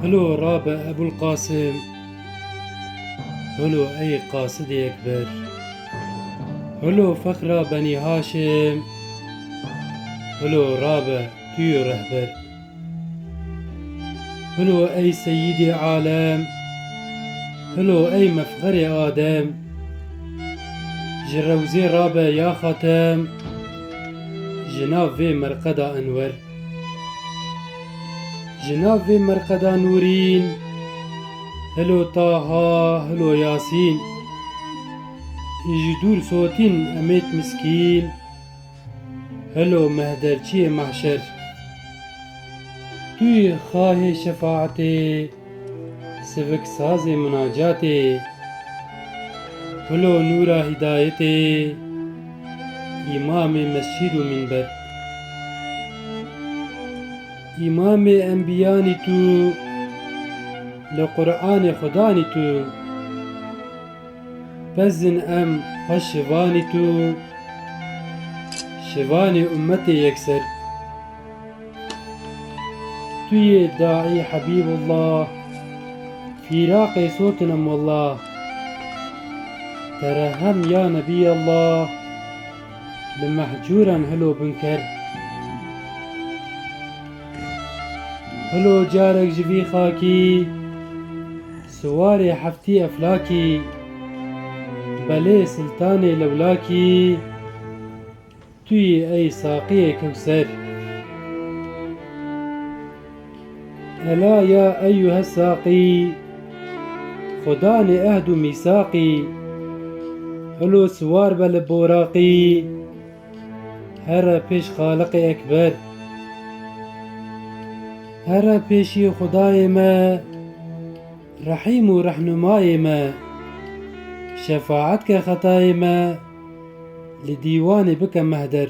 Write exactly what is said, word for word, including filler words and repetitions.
Hilo rabe Ebul Qasim, hilo ey Qasidê Ekber, hilo fexra Benî Haşim, hilo rabe tu yî rehber. Hilo ey seyîdê alem, hilo ey mefxerê Adem, ji rewzê rabe ya Xatem, ji nav vê merqeda Enwer. Ji nav vê merqeda Nûrîn, hilo Taha, hilo Yasîn, ji dûr sotîn emêt miskîn, hilo mehderçiyê mahşer. Tu yî xahê şefaetê, sivik sazê minacatê, hilo nûra hîdayetê, îmamê mescîd û minber. Îmamê enbiyanî tu, li Qur'anê Xudanî tu. Pezin em xwe şivanî tu, şivanê ummetê yekser. Tu yê daî Hebîbullah, fîraqê sotin em wellah. Te rehem ya Nebîyallah, li mehcûran hilo binker. Hilo carek ji vî xakî, siwarê heftî eflakî, belê siltanê lewlakî, tu yî ey saqiyê kewser. Ela ya eyyuhe saqî, xudanê ehd û mîsaqî, hilo siwar be li boraqî, here pêş Xaliqê Ekber. Here pêşî Xudayê me, Rehîm û Rehnumayê me, şefaet ke xetayê me, li dîwanê bike mehder.